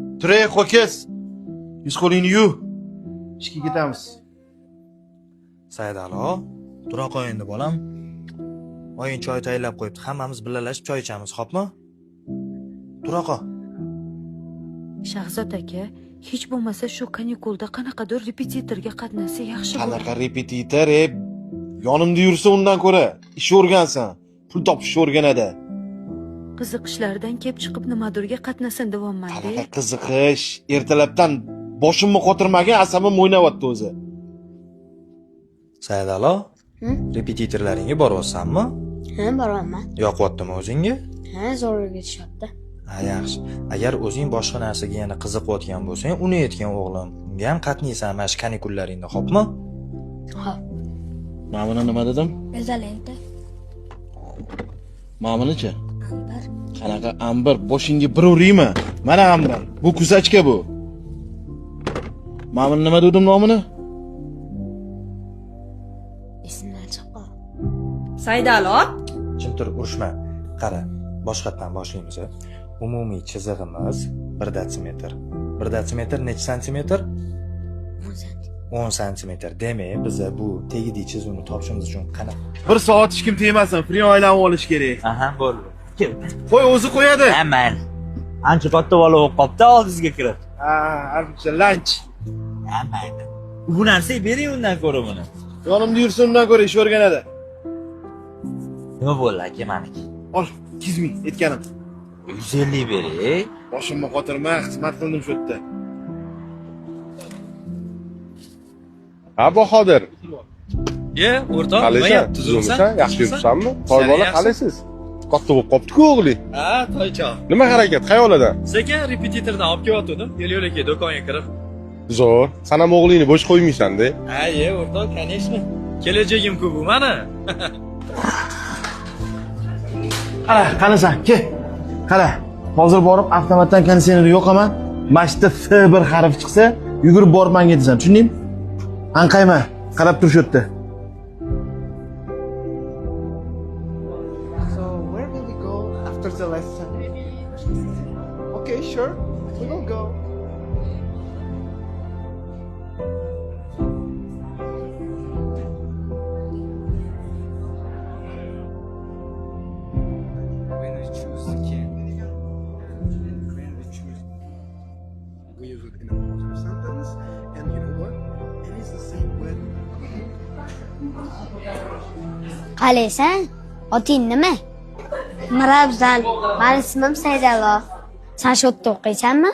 Turay, ho'kiz. Yuz qo'lingni yuv. Ishga ketamiz. Saidalo, tura qol endi bolam. Oying choy tayyorlab qo'yibdi. Hammamiz birgalashib choy ichamiz, xo'pmi? Tura qol. Shahzod aka, hech bo'lmasa shu kanikulda qanaqadir repetitorga qatnasa yaxshi bo'ladi. Qanaqa repetitor, ey? Yonimda yursa undan ko'ra ish o'rgansin, pul topishni o'rganadi. Qiziqishlaridan kelib chiqib nimadirga qatnasin deyapman-da. Qanaqa qiziqish? Ertalabdan boshimni qotirmagan, asabim o'ynayapti o'zi. Saidalo, Hı? repetitorlaringga boryapsanmi? Ha, boryapman. Yoqyaptimi o'zingga? Ha, zo'r o'rgatishyapti. Ha, yaxshi. Agar o'zing boshqa narsaga yana qiziqayotgan bo'lsang, uni aytgin o'g'lim. Unga ham qatnaysan mana shu kanikullaringda, xo'pmi? Xo'p. Mana buni nima dedim? Izolenta. Mana bunichi? Ambar. Qanaqa ambir? Boshingga bir uraymi? Mana ambir. Bu kusachka bu. Mana buni nima dedim nomini? Esimdan chiqib qoldi. Saidalo, Jim tur, urushma. Qara, boshqatdan boshlaymiz. Umumiy chizig'imiz 1 detsimetr. 1 detsimetr necha santimetr? 10 santim. 10 santimetr. Demak, biza bu tegidagi chizuvni topishimiz uchun qanaqa Bir soat hech kim tegmasin, freon aylanib olish kerak. Aha, bo'ldi. Kim? Qo'y, o'zi qo'yadi. Ha, mayli. Ancha katta bola bo'lib qolibdi oldingizga kirib. Ha, armicha lunch. Ha, mayli. Bu narsaga bering undan ko'ra buni. Yonimda yursa undan ko'ra ish o'rganadi. Nima bo'ldi aka maniki? Ol, 200 ming aytganim. 150 bering. Boshimni qotirma, xizmat qildim shu yerda. Ha, Bahodir. Ye, o'rtoq, nima Qalaysan? gap? Tuzukmisan? Tuzukmisan? Yaxshi yuribsanmi? Toy bola qalaysiz? Katta bo'lib qolibdi-ku o'g'ling. Ha, toychoq. Nima harakat? Xayolidan? Sekin repetitordan olib kelyotgandim. Yo'l yo'lakay do'konga kirib. Zo'r. San ham o'g'lingni bo'sh qo'ymaysan-da. Ha, ye, o'rtoq, конечно. Kelajagim-ku bu mani. Qara, qanasan? Ke. Qara. Hozir borib avtomatdan konditsionerni yoqaman. Mana shu yerda F1 harfi chiqsa, yugurib borib manga aytasan, tushundingmi? Anqayma, qarab tur shu yerda. So where will we go after the lesson? Okay, sure. We will go. When we choose can and when we choose we use it in a positive sentence, and you know what, it is the same with Qalaysan? Oting nima? Mirabzal. Mani ismim Saidalo. San shu yerda o'qiysanmi?